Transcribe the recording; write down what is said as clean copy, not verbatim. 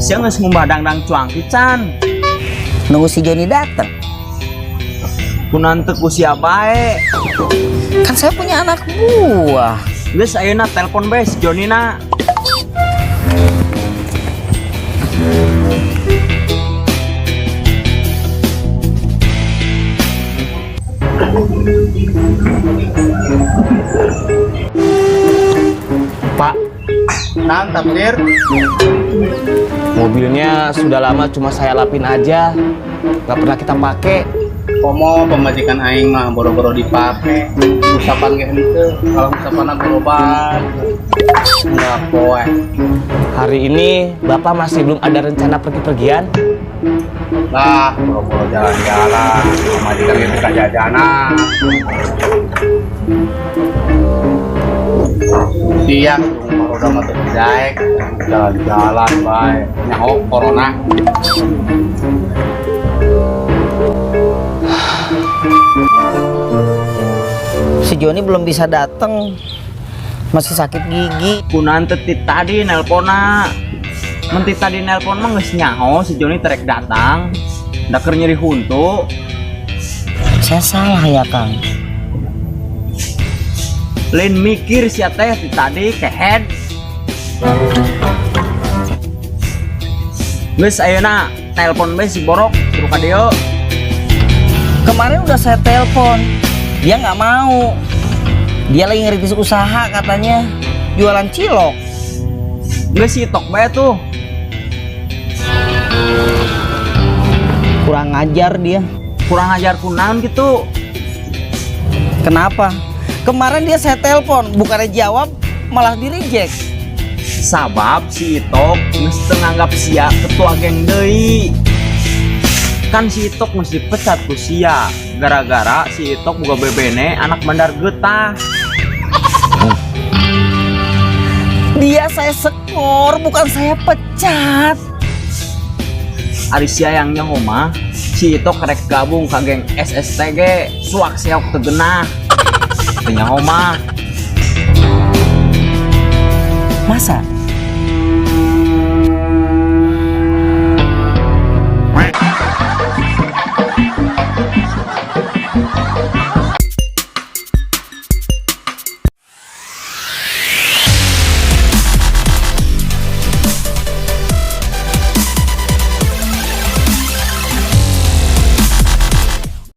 Sia geus ngumbah dangdang cuangki can? Nunggu si Joni datang. Kunaon teu ku sia bae? Kan saya punya anak buah. Geus, ayeuna telepon bae si Joni na. Pak, Nah, tafsir. Mobilnya sudah lama cuma saya lapin aja. Gak pernah kita pakai. Komo pamajikan aing mah boro-boro dipake. Usapan ge henteu, kalau usapanna borobat. Enggak poe. Hari ini Bapak masih belum ada rencana pergi-pergian? Lah, boro-boro jalan-jalan, pamajikan ge buka jajanan. Siang, baru mah teu daek, jalan-jalan bae. Nyaho corona. Si Joni belum bisa datang. Masih sakit gigi. Kunaon teu ti tadi nelponna? Mun ti tadi nelpon mah geus nyaho si Joni terek datang. Da keur nyeri huntu. Saya salah ya, Kang? Lain mikir sia teh ti tadi kehead. Geus, ayeuna telepon bae si Borok, suruh ka dieu. Kemarin udah saya telepon. Dia nggak mau. Dia lagi ngerintis usaha katanya. Jualan cilok. Geus, si Tok bae tuh. Kurang ajar dia. Kurang ajar kunaon gitu? Kenapa? Kemarin dia saya telepon, bukannya jawab, malah di reject. Sabab si Itok geus teu nganggap sia ketua geng deui. Kan si Itok mesti dipecat ku sia gara-gara si Itok boga bebene anak bandar getah. Dia saya skor, bukan saya pecat. Ari sia yang nyaho mah si Itok rek gabung ka geng SSTG, suak seok teu genah. Teu nyaho mah. Masa?